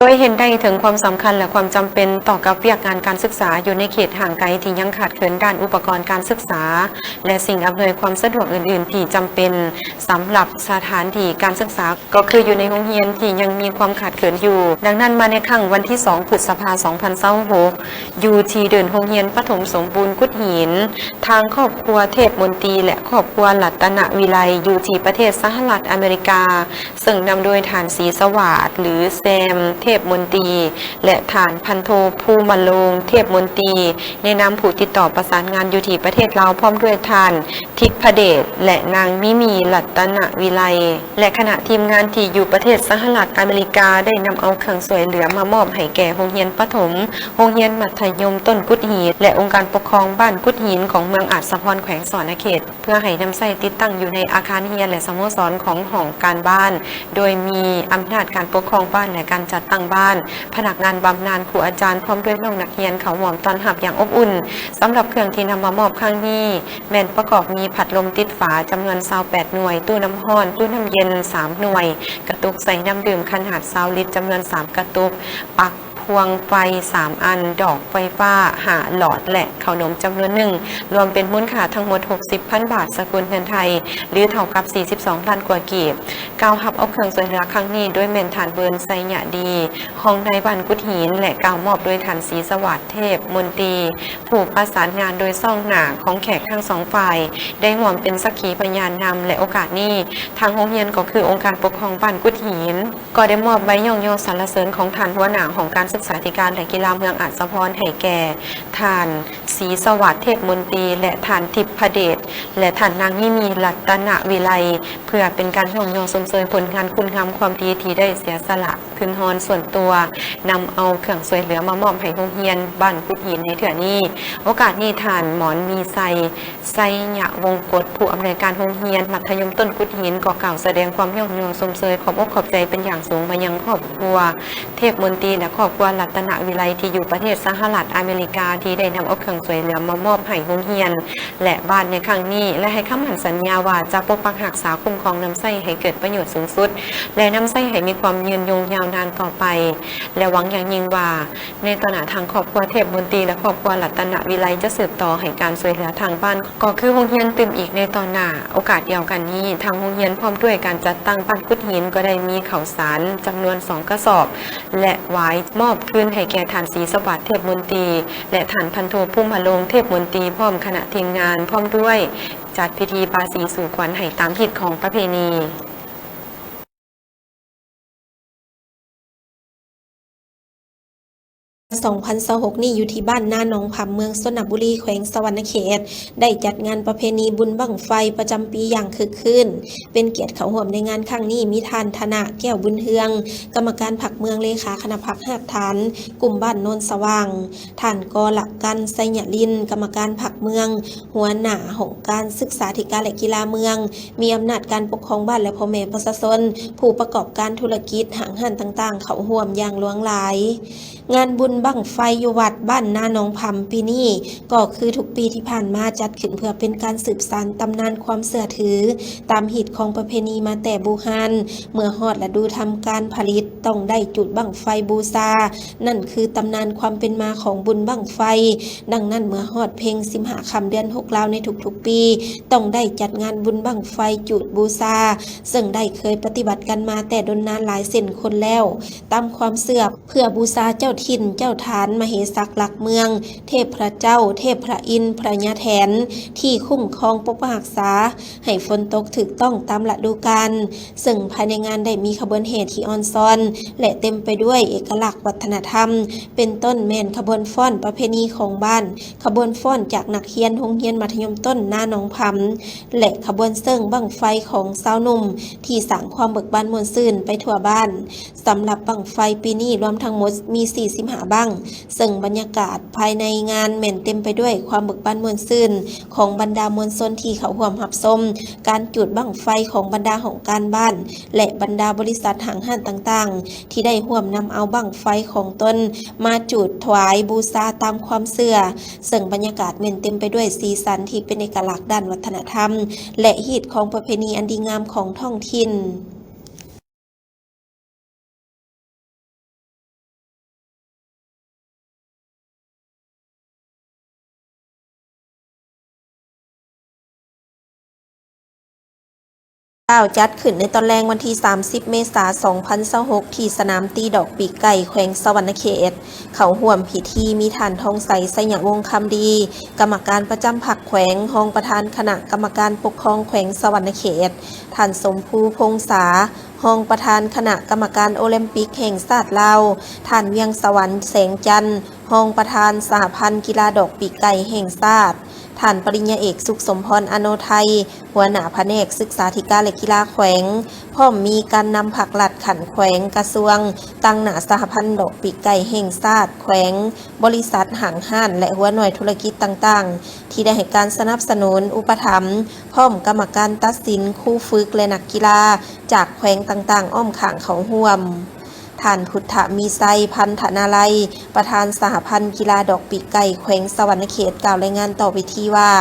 ໄດ້ເຫັນໄດ້ເຖິງຄວາມສຳຄັນ ແລະ ຄວາມຈຳເປັນຕໍ່ກັບວຽກງານການສຶກສາຢູ່ໃນເຂດຫ່າງໄກທີ່ຍັງຂາດເຂີນດ້ານອຸປະກອນການສຶກສາ ແລະ ສິ່ງອຳນວຍຄວາມສະດວກອື່ນໆທີ່ຈຳເປັນສຳລັບສະຖານທີ່ການສຶກສາ ກໍຄືຢູ່ໃນໂຮງຮຽນທີ່ຍັງມີຄວາມຂາດເຂີນຢູ່. ດັ່ງນັ້ນ ມາໃນຄັ້ງວັນທີສອງ ພຶດສະພາ ສອງພັນຊາວຫົກ ຢູ່ທີ່ເດີ່ນໂຮງຮຽນປະຖົມສົມບູນກຸດຫີນ ທາງຄອບຄົວເທບມົນຕີ ແລະ ຄອບຄົວລັດຕະນະວິໄລ ຢູ່ທີ່ປະເທດສະຫະລັດອາເມລິກາ ເຊິ່ງນຳໂດຍທ່ານ ສີສະຫວາດ ຫຼື ແຊມ ເທບມົນຕີ ແລະ ທ່ານພັນໂທ ພູມະໂລງ ເທບມົນຕີ ໃນນາມຜູ້ຕິດຕໍ່ປະສານງານຢູ່ທີ່ປະເທດລາວ ພ້ອມດ້ວຍທ່ານ ທິບພະເດດ ແລະ ນາງມີມີ ລັດຕະນະວິໄລ ແລະ ຄະນະທີມງານທີ່ຢູ່ປະເທດສະຫະລັດອາເມລິກາ ໄດ້ນຳເອົາເຄື່ອງຊ່ວຍເຫຼືອມາມອບໃຫ້ແກ່ໂຮງຮຽນປະຖົມ, ໂຮງຮຽນມັດທະຍົມຕົ້ນກຸດຫີນ ແລະ ອົງການປົກຄອງບ້ານກຸດຫີນຂອງເມືອງອາດສະພອນ ແຂວງສະຫວັນນະເຂດ ເພື່ອໃຫ້ນຳໃຊ້ຕິດຕັ້ງຢູ່ໃນອາຄານຮຽນ ແລະ ສະໂມສອນຂອງຫ້ອງການບ້ານ, ໂດຍມີອຳນາດການປົກຄອງບ້ານ ແລະ ການຈັດຕັ້ງບ້ານ, ພະນັກງານບຳນານ, ຄູອາຈານ ພ້ອມດ້ວຍນ້ອງນັກຮຽນເຂົ້າຮ່ວມຕ້ອນຮັບຢ່າງອົບອຸ່ນ. ສຳລັບເຄື່ອງທີ່ນຳມາມອບຄັ້ງນີ້ ແມ່ນປະກອບມີພັດລົມຕິດຝາຈຳນວນຊາວແປດໜ່ວຍ, ຕູ້ນ້ຳຮ້ອນ, ຕູ້ນ້ຳເຢັນສາມໜ່ວຍ, ກະຕຸກໃສ່ນ້ຳດື່ມຂະໜາດຊາວລິດຈຳນວນສາມກະຕຸກ, ປັກພວງໄຟສາມອັນ, ດອກໄຟຟ້າຫ້າຫຼອດ ແລະ ເຂົ້າໜົມຈຳນວນໜຶ່ງ, ລວມເປັນມູນຄ່າທັງໝົດຫົກສິບພັນບາດສະກຸນເງິນໄທ ຫຼື ເທົ່າກັບສີ່ສິບສອງລ້ານກວ່າກີບ. ກ່າວຮັບເອົາເຄື່ອງຊ່ວຍເຫຼືອຄັ້ງນີ້ໂດຍແມ່ນທ່ານ ເວີນ ໄຊຍະດີ ຮອງນາຍບ້ານກຸດຫີນ ແລະ ກ່າວມອບໂດຍທ່ານ ສີສະຫວາດ ເທບມົນຕີ ຜູ້ປະສານງານໂດຍຊອງໜ້າຂອງແຂກທັງສອງຝ່າຍ ໄດ້ຮ່ວມເປັນສັກຂີພະຍານນຳ ແລະ ໂອກາດນີ້ ທາງໂຮງຮຽນກໍຄືອົງການປົກຄອງບ້ານກຸດຫີນ ກໍໄດ້ມອບໃບຍ້ອງຍໍສັນລະເສີນຂອງທ່ານຫົວໜ້າຫ້ອງການສຶກສາທິການ ແລະ ກິລາເມືອງອາດສະພອນ ໃຫ້ແກ່ທ່ານ ສີສະຫວາດ ເທບມົນຕີ ແລະ ທ່ານ ທິບພະເດດ ແລະ ທ່ານນາງ ມີມີ ລັດຕະນະວິໄລ ເພື່ອເປັນການຍ້ອງຍໍຊົມເຊີຍຜົນງານຄຸນງາມຄວາມດີທີ່ໄດ້ເສຍສະຫຼະທຶນຮອນສ່ວນຕົວ ນຳເອົາເຄື່ອງຊ່ວຍເຫຼືອມາມອບໃຫ້ໂຮງຮຽນບ້ານກຸດຫີນໃນເທື່ອນີ້. ໂອກາດນີ້ ທ່ານ ໝອນມີໄຊ ໄຊຍະວົງກົດ ຜູ້ອຳນວຍການໂຮງຮຽນມັດທະຍົມຕົ້ນກຸດຫີນ ກໍກ່າວສະແດງຄວາມຍ້ອງຍໍຊົມເຊີຍຂອບອົກຂອບໃຈເປັນຢ່າງສູງມາຍັງຄອບຄົວ ເທບມົນຕີ ແລະ ຄອບຄົວລັດຕະນະວິໄລ ທີ່ຢູ່ປະເທດສະຫະລັດອາເມລິກາ ທີ່ໄດ້ນຳເອົາເຄື່ອງຊ່ວຍເຫຼືອມາມອບໃຫ້ໂຮງຮຽນ ແລະ ບ້ານໃນຄັ້ງນີ້ ແລະ ໃຫ້ຄຳໝັ້ນສັນຍາວ່າຈະປົກປັກຮັກສາ, ຄຸ້ມຄອງ, ນຳໃຊ້ໃຫ້ເກີດປະໂຫຍດສູງສຸດ ແລະ ນຳໃຊ້ໃຫ້ມີຄວາມຍືນຍົງຍາວນານຕໍ່ໄປ. ແລະ ຫວັງຢ່າງຍິ່ງວ່າ ໃນຕໍ່ໜ້າ ທາງຄອບຄົວເທບມົນຕີ ແລະ ຄອບຄົວລັດຕະນະວິໄລ ຈະສືບຕໍ່ໃຫ້ການຊ່ວຍເຫຼືອທາງບ້ານ ກໍຄືໂຮງຮຽນຕື່ມອີກໃນຕໍ່ໜ້າ. ໂອກາດດຽວກັນນີ້ ທາງໂຮງຮຽນພ້ອມດ້ວຍການຈັດຕັ້ງບ້ານກຸດຫີນ ກໍໄດ້ມີເຂົ້າສານຈຳນວນສອງກະສອບ ແລະ ຫວາຍມອບຄືນໃຫ້ແກ່ທ່ານ ສີສະຫວາດ ເທບມົນຕີ ແລະ ທ່ານພັນໂທ ພູມະໂລງ ເທບມົນຕີ ພ້ອມຄະນະທີມງານ ພ້ອມດ້ວຍຈັດພິທີບາສີສູ່ຂວັນໃຫ້ຕາມຮີດຂອງປະເພນີ. ສອງພັນຊາວຫົກນີ້ ຢູ່ທີ່ບ້ານນາໜອງຜຳ ເມືອງຊົນນະບູລີ ແຂວງສະຫວັນນະເຂດ ໄດ້ຈັດງານປະເພນີບຸນບັ້ງໄຟປະຈຳປີຢ່າງຄຶກຄື້ນ ເປັນກຽດເຂົ້າຮ່ວມໃນງານຄັ້ງນີ້ ມີທ່ານ ທະນະ ແກ້ວບຸນເຮືອງ ກຳມະການພັກເມືອງ ເລຂາຄະນະພັກຮາກຖານກຸ່ມບ້ານໂນນສະຫວ່າງ, ທ່ານ ກໍລະກັນ ໄຊຍະລິນ ກຳມະການພັກເມືອງ, ຫົວໜ້າຫ້ອງການສຶກສາທິການ ແລະ ກິລາເມືອງ, ມີອຳນາດການປົກຄອງບ້ານ ແລະ ພໍ່ແມ່ປະຊາຊົນ, ຜູ້ປະກອບການທຸລະກິດ, ຫ້າງຮ້ານຕ່າງໆ ເຂົ້າຮ່ວມຢ່າງຫຼວງຫຼາຍ. ງານບຸນບັ້ງໄຟຢູ່ວັດບ້ານນາໜອງຜຳປີນີ້ ກໍຄືທຸກປີທີ່ຜ່ານມາ ຈັດຂຶ້ນເພື່ອເປັນການສືບສານຕຳນານຄວາມເຊື່ອຖື ຕາມຮີດຄອງປະເພນີມາແຕ່ບູຮານ. ເມື່ອຮອດລະດູທຳການຜະລິດ ຕ້ອງໄດ້ຈູດບັ້ງໄຟບູຊາ, ນັ້ນຄືຕຳນານຄວາມເປັນມາຂອງບຸນບັ້ງໄຟ. ດັ່ງນັ້ນ ເມື່ອຮອດເພັງສິບຫ້າຄ່ຳເດືອນຫົກລາວໃນທຸກໆປີ ຕ້ອງໄດ້ຈັດງານບຸນບັ້ງໄຟຈູດບູຊາ, ເຊິ່ງໄດ້ເຄີຍປະຕິບັດກັນມາແຕ່ດົນນານຫຼາຍເຊັ່ນຄົນແລ້ວ. ຕາມຄວາມເຊື່ອ ເພື່ອບູຊາເຈົ້າຖິ່ນເຈົ້າຖານ ມະເຫສັກຫຼັກເມືອງ, ເທບພະເຈົ້າ, ເທບພະອິນ, ພະຍາແຖນ ທີ່ຄຸ້ມຄອງປົກປັກຮັກສາ ໃຫ້ຝົນຕົກຖືກຕ້ອງຕາມລະດູການ, ເຊິ່ງພາຍໃນງານໄດ້ມີຂະບວນແຫ່ທີ່ອອນຊອນ ແລະ ເຕັມໄປດ້ວຍເອກະລັກວັດທະນະທຳ, ເປັນຕົ້ນແມ່ນຂະບວນຟ້ອນປະເພນີຂອງບ້ານ, ຂະບວນຟ້ອນຈາກນັກຮຽນໂຮງຮຽນມັດທະຍົມຕົ້ນນາໜອງຜຳ ແລະ ຂະບວນເຊິ່ງບັ້ງໄຟຂອງຊາວໜຸ່ມ ທີ່ສ້າງຄວາມເບີກບານມ່ວນຊື່ນໄປທົ່ວບ້ານ. ສຳລັບບັ້ງໄຟປີນີ້ລວມທັງໝົດມີສີ່ສິບຫ້າບັ້ງ, ເຊິ່ງບັນຍາກາດພາຍໃນງານແມ່ນເຕັມໄປດ້ວຍຄວາມເບີກບານມ່ວນຊື່ນຂອງບັນດາມວນຊົນທີ່ເຂົ້າຮ່ວມຮັບຊົມການຈູດບັ້ງໄຟຂອງບັນດາຫ້ອງການບ້ານ ແລະ ບັນດາບໍລິສັດຫ້າງຮ້ານຕ່າງໆ ທີ່ໄດ້ຮ່ວມນຳເອົາບັ້ງໄຟຂອງຕົນມາຈູດຖວາຍບູຊາຕາມຄວາມເຊື່ອ, ເຊິ່ງບັນຍາກາດແມ່ນເຕັມໄປດ້ວຍສີສັນທີ່ເປັນເອກະລັກດ້ານວັດທະນະທຳ ແລະ ຮີດຄອງປະເພນີອັນດີງາມຂອງທ້ອງຖິ່ນ. ກ່າວຈັດຂຶ້ນໃນຕອນແລງວັນທີສາມສິບ ເມສາ ສອງພັນຊາວຫົກ ທີ່ສະໜາມຕີດອກປີກໄກ່ ແຂວງສະຫວັນນະເຂດ. ເຂົ້າຮ່ວມພິທີມີທ່ານ ທອງໄຊ ໄຊຍະວົງຄຳດີ ກຳມະການປະຈຳພັກແຂວງ, ຮອງປະທານຄະນະກຳມະການປົກຄອງແຂວງສະຫວັນນະເຂດ, ທ່ານ ສົມພູ ພົງສາ ຮອງປະທານຄະນະກຳມະການໂອລິມປິກແຫ່ງຊາດລາວ, ທ່ານ ວຽງສະຫວັນ ແສງຈັນ ຮອງປະທານສະຫະພັນກິລາດອກປີກໄກ່ແຫ່ງຊາດ, ທ່ານປະລິນຍາເອກ ສຸກສົມພອນ ອະໂນໄທ ຫົວໜ້າພະແນກສຶກສາທິການ ແລະ ກິລາແຂວງ, ພ້ອມມີການນຳພັກລັດຂັ້ນແຂວງ, ກະຊວງ, ຕາງໜ້າສະຫະພັນດອກປີກໄກ່ແຫ່ງຊາດແຂວງ, ບໍລິສັດ, ຫ້າງຮ້ານ ແລະ ຫົວໜ່ວຍທຸລະກິດຕ່າງໆ ທີ່ໄດ້ໃຫ້ການສະໜັບສະໜູນ, ອຸປະຖຳ, ພ້ອມກຳມະການຕັດສິນ, ຄູຝຶກ ແລະ ນັກກິລາຈາກແຂວງຕ່າງໆອ້ອມຂ້າງເຂົ້າຮ່ວມ. ທ່ານ ພຸດທະມີໄຊ ພັນທະນາໄລ ປະທານສະຫະພັນກິລາດອກປີກໄກ່ແຂວງສະຫວັນນະເຂດ ກ່າວລາຍງານຕໍ່ເວທີວ່າ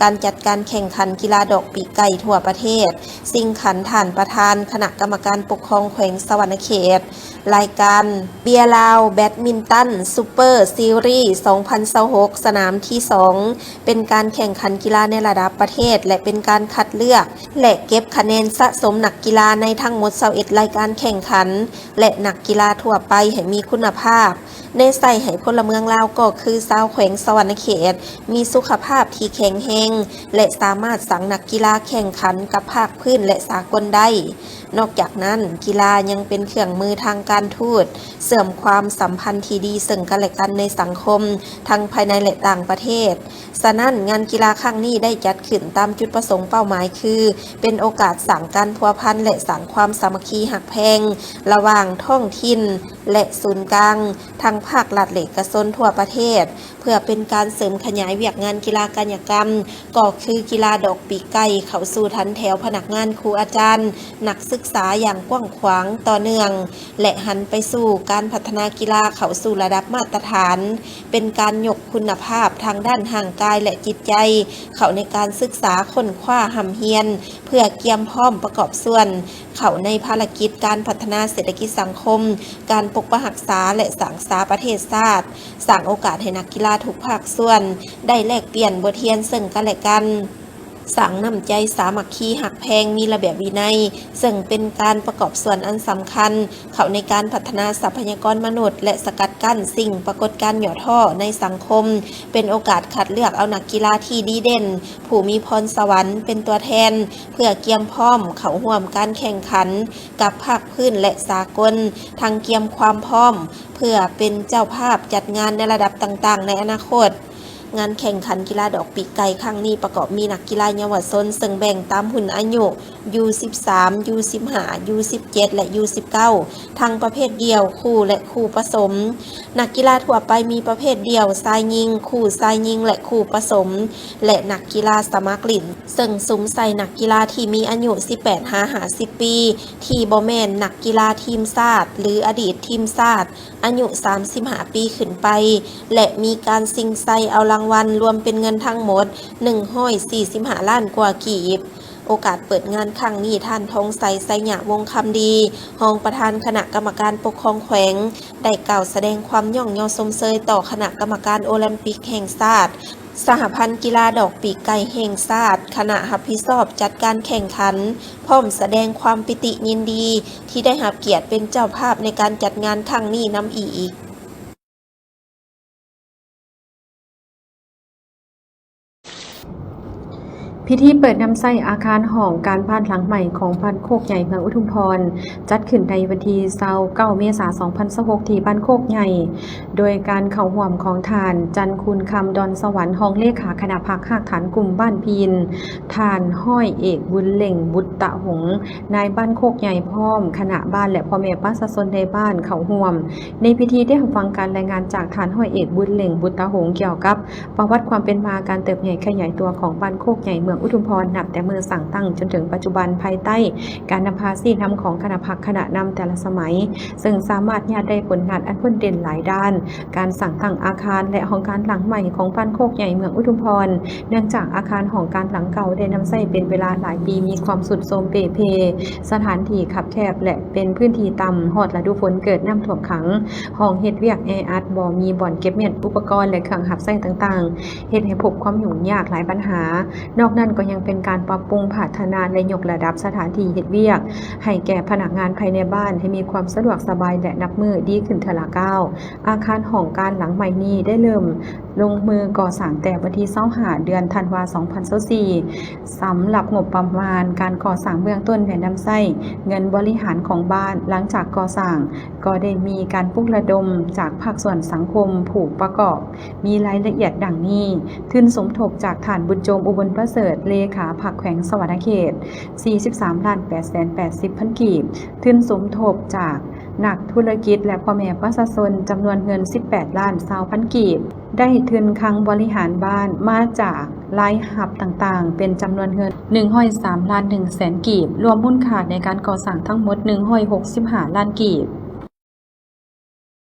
ການຈັດການແຂ່ງຂັນກິລາດອກປີກໄກ່ທົ່ວປະເທດ ຊິງຂັນທ່ານປະທານຄະນະກຳມະການປົກຄອງແຂວງສະຫວັນນະເຂດ, ລາຍການເບຍລາວແບດມິນຕັນຊຸບເປີຊີຣີສອງພັນຊາວຫົກ ສະໜາມທີສອງ ເປັນການແຂ່ງຂັນກິລາໃນລະດັບປະເທດ ແລະ ເປັນການຄັດເລືອກ ແລະ ເກັບຄະແນນສະສົມນັກກິລາໃນທັງໝົດຊາວເອັດລາຍການແຂ່ງຂັນ ແລະ ນັກກິລາທົ່ວໄປໃຫ້ມີຄຸນນະພາບ, ແນໃສ່ໃຫ້ພົນລະເມືອງລາວ ກໍຄືຊາວແຂວງສະຫວັນນະເຂດ ມີສຸຂະພາບທີ່ແຂງແຮງ ແລະ ສາມາດສ້າງນັກກິລາແຂ່ງຂັນກັບພາກພື້ນ ແລະ ສາກົນໄດ້. ນອກຈາກນັ້ນ, ກິລາຍັງເປັນເຄື່ອງມືທາງການທູດ, ເຊື່ອມຄວາມສຳພັນທີ່ດີເຊິ່ງກັນແລະກັນໃນສັງຄົມ, ທັງພາຍໃນ ແລະ ຕ່າງປະເທດ. ສະນັ້ນ, ງານກິລາຄັ້ງນີ້ໄດ້ຈັດຂຶ້ນຕາມຈຸດປະສົງເປົ້າໝາຍຄື ເປັນໂອກາດສ້າງການພົວພັນ ແລະ ສ້າງຄວາມສາມັກຄີຮັກແພງລະຫວ່າງທ້ອງຖິ່ນ ແລະ ສູນກາງ ທັງພາກລັດ ແລະ ເອກະຊົນທົ່ວປະເທດ, ເພື່ອເປັນການເສີມຂະຫຍາຍວຽກງານກິລາກາຍະກຳ ກໍຄືກິລາດອກປີກໄກ່ ເຂົ້າສູ່ຖັນແຖວພະນັກງານ, ຄູອາຈານ, ນັກສຶກສາຢ່າງກວ້າງຂວາງ, ຕໍ່ເນື່ອງ ແລະ ຫັນໄປສູ່ການພັດທະນາກິລາເຂົ້າສູ່ລະດັບມາດຕະຖານ, ເປັນການຍົກຄຸນນະພາບທາງດ້ານຮ່າງກາຍ ແລະ ຈິດໃຈ ເຂົ້າໃນການສຶກສາ, ຄົ້ນຄວ້າ, ຮ່ຳຮຽນ ເພື່ອກຽມພ້ອມປະກອບສ່ວນເຂົ້າໃນພາລະກິດການພັດທະນາເສດຖະກິດສັງຄົມ, ການປົກປັກຮັກສາ ແລະ ສ້າງສາປະເທດຊາດ, ສ້າງໂອກາດໃຫ້ນັກກິລາທຸກພາກສ່ວນໄດ້ແລກປ່ຽນບົດຮຽນເຊິ່ງກັນແລະກັນ, ສ້າງນ້ຳໃຈສາມັກຄີຮັກແພງ, ມີລະບຽບວິໄນ, ເຊິ່ງເປັນການປະກອບສ່ວນອັນສຳຄັນເຂົ້າໃນການພັດທະນາຊັບພະຍາກອນມະນຸດ ແລະ ສະກັດກັ້ນສິ່ງປາກົດການຫຍໍ້ທໍ້ໃນສັງຄົມ, ເປັນໂອກາດຄັດເລືອກເອົານັກກິລາທີ່ດີເດັ່ນ, ຜູ້ມີພອນສະຫວັນເປັນຕົວແທນ ເພື່ອກຽມພ້ອມເຂົ້າຮ່ວມການແຂ່ງຂັນກັບພາກພື້ນ ແລະ ສາກົນ, ທັງກຽມຄວາມພ້ອມເພື່ອເປັນເຈົ້າພາບຈັດງານໃນລະດັບຕ່າງໆໃນອະນາຄົດ. ງານແຂ່ງຂັນກິລາດອກປີກໄກ່ຄັ້ງນີ້ປະກອບມີນັກກິລາເຍົາວະຊົນ ເຊິ່ງແບ່ງຕາມຮຸ່ນອາຍຸ ຢູສິບສາມ, ຢູສິບຫ້າ, ຢູສິບເຈັດ ແລະ ຢູສິບເກົ້າ ທັງປະເພດດ່ຽວ, ຄູ່ ແລະ ຄູ່ປະສົມ. ນັກກິລາທົ່ວໄປມີປະເພດດ່ຽວ, ຊາຍຍິງ, ຄູ່ຊາຍຍິງ ແລະ ຄູ່ປະສົມ ແລະ ນັກກິລາສະໝັກຫຼິ້ນ, ເຊິ່ງສຸມໃສ່ນັກກິລາທີ່ມີອາຍຸສິບແປດຫາຫ້າສິບປີ ທີ່ບໍ່ແມ່ນນັກກິລາທີມຊາດ ຫຼື ອະດີດທີມຊາດ ອາຍຸສາມສິບຫ້າປີຂຶ້ນໄປ ແລະ ມີການຊິງໄຊເອົາລາງວັນລວມເປັນເງິນທັງໝົດໜຶ່ງຮ້ອຍສີ່ສິບຫ້າລ້ານກວ່າກີບ. ໂອກາດເປີດງານຄັ້ງນີ້, ທ່ານ ທອງໄຊ ໄຊຍະວົງຄຳດີ ຮອງປະທານຄະນະກຳມະການປົກຄອງແຂວງ ໄດ້ກ່າວສະແດງຄວາມຍ້ອງຍໍຊົມເຊີຍຕໍ່ຄະນະກຳມະການໂອລິມປິກແຫ່ງຊາດ, ສະຫະພັນກິລາດອກປີກໄກ່ແຫ່ງຊາດ, ຄະນະຮັບຜິດຊອບຈັດການແຂ່ງຂັນ, ພ້ອມສະແດງຄວາມປີຕິຍິນດີທີ່ໄດ້ຮັບກຽດເປັນເຈົ້າພາບໃນການຈັດງານຄັ້ງນີ້ນຳອີກ. ພິທີເປີດນຳໃຊ້ອາຄານຫ້ອງການບ້ານຫຼັງໃໝ່ຂອງບ້ານໂຄກໃຫຍ່ ເມືອງອຸທຸມພອນ ຈັດຂຶ້ນໃນວັນທີຊາວເກົ້າ ເມສາ ສອງພັນຊາວຫົກ ທີ່ບ້ານໂຄກໃຫຍ່ ໂດຍການເຂົ້າຮ່ວມຂອງທ່ານ ຈັນຄູນຄຳ ດອນສະຫວັນ ຮອງເລຂາຄະນະພັກຮາກຖານກຸ່ມບ້ານພີນ, ທ່ານ ຮ້ອຍເອກ ບຸນເລັ່ງ ບຸດຕະຫົງ ນາຍບ້ານໂຄກໃຫຍ່ ພ້ອມຄະນະບ້ານ ແລະ ພໍ່ແມ່ປະຊາຊົນໃນບ້ານເຂົ້າຮ່ວມ. ໃນພິທີໄດ້ຮັບຟັງການລາຍງານຈາກທ່ານ ຮ້ອຍເອກ ບຸນເລັ່ງ ບຸດຕະຫົງ ກ່ຽວກັບປະຫວັດຄວາມເປັນມາ ການເຕີບໃຫຍ່ຂະຫຍາຍຕົວຂອງບ້ານໂຄກໃຫຍ່ ເມືອງອຸທຸມພອນ ນັບແຕ່ເມື່ອສ້າງຕັ້ງຈົນເຖິງປັດຈຸບັນ ພາຍໃຕ້ການນຳພາຊີ້ນຳຂອງຄະນະພັກຄະນະນຳແຕ່ລະສະໄໝ, ເຊິ່ງສາມາດຍາດໄດ້ຜົນງານອັນໂດດເດັ່ນຫຼາຍດ້ານ. ການສ້າງຕັ້ງອາຄານ ແລະ ຫ້ອງການຫຼັງໃໝ່ຂອງບ້ານໂຄກໃຫຍ່ ເມືອງອຸທຸມພອນ, ເນື່ອງຈາກອາຄານຫ້ອງການຫຼັງເກົ່າໄດ້ນຳໃຊ້ເປັນເວລາຫຼາຍປີ ມີຄວາມຊຸດໂຊມເປ່ເພ, ສະຖານທີ່ຄັບແຄບ ແລະ ເປັນພື້ນທີ່ຕ່ຳ, ຮອດລະດູຝົນເກີດນ້ຳຖ້ວມຂັງ, ຫ້ອງເຮັດວຽກແອອັດ, ບໍ່ມີບ່ອນເກັບມ້ຽນອຸປະກອນ ແລະ ເຄື່ອງຮັບໃຊ້ຕ່າງໆ, ເຮັດໃຫ້ພົບຄວາມຫຍຸ້ງຍາກຫຼາຍບັນຫາ. ນອກນັ້ນ ກໍຍັງເປັນການປັບປຸງພັດທະນາ ແລະ ຍົກລະດັບສະຖານທີ່ເຮັດວຽກ ໃຫ້ແກ່ພະນັກງານພາຍໃນບ້ານ ໃຫ້ມີຄວາມສະດວກສະບາຍ ແລະ ນັບມື້ດີຂຶ້ນເທື່ອລະກ້າວ. ອາຄານຫ້ອງການຫຼັງໃໝ່ນີ້ໄດ້ເລີ່ມລົງມືກໍ່ສ້າງແຕ່ວັນທີຊາວຫ້າ ເດືອນທັນວາ ສອງພັນຊາວສີ່. ສຳລັບງົບປະມານການກໍ່ສ້າງເບື້ອງຕົ້ນແມ່ນນຳໃຊ້ເງິນບໍລິຫານຂອງບ້ານ. ຫຼັງຈາກກໍ່ສ້າງກໍໄດ້ມີການປຸກລະດົມຈາກພາກສ່ວນສັງຄົມຜູ້ປະກອບ ມີລາຍລະອຽດດັ່ງນີ້: ທຶນສົມທົບຈາກທ່ານ ບຸນໂຈມ ອຸບົນປະເສີດ ເລຂາພັກແຂວງສະຫວັນນະເຂດ ສີ່ສິບສາມລ້ານແປດແສນແປດສິບພັນກີບ, ທຶນສົມທົບຈາກນັກທຸລະກິດ ແລະ ພໍ່ແມ່ປະຊາຊົນ ຈຳນວນເງິນ ສິບແປດລ້ານຊາວພັນກີບ, ໄດ້ທຶນຄັງບໍລິຫານບ້ານມາຈາກລາຍຮັບຕ່າງໆ ເປັນຈຳນວນເງິນ ໜຶ່ງຮ້ອຍສາມລ້ານໜຶ່ງແສນກີບ, ລວມມູນຄ່າໃນການກໍ່ສ້າງທັງໝົດ ໜຶ່ງຮ້ອຍຫົກສິບຫ້າລ້ານກີບ.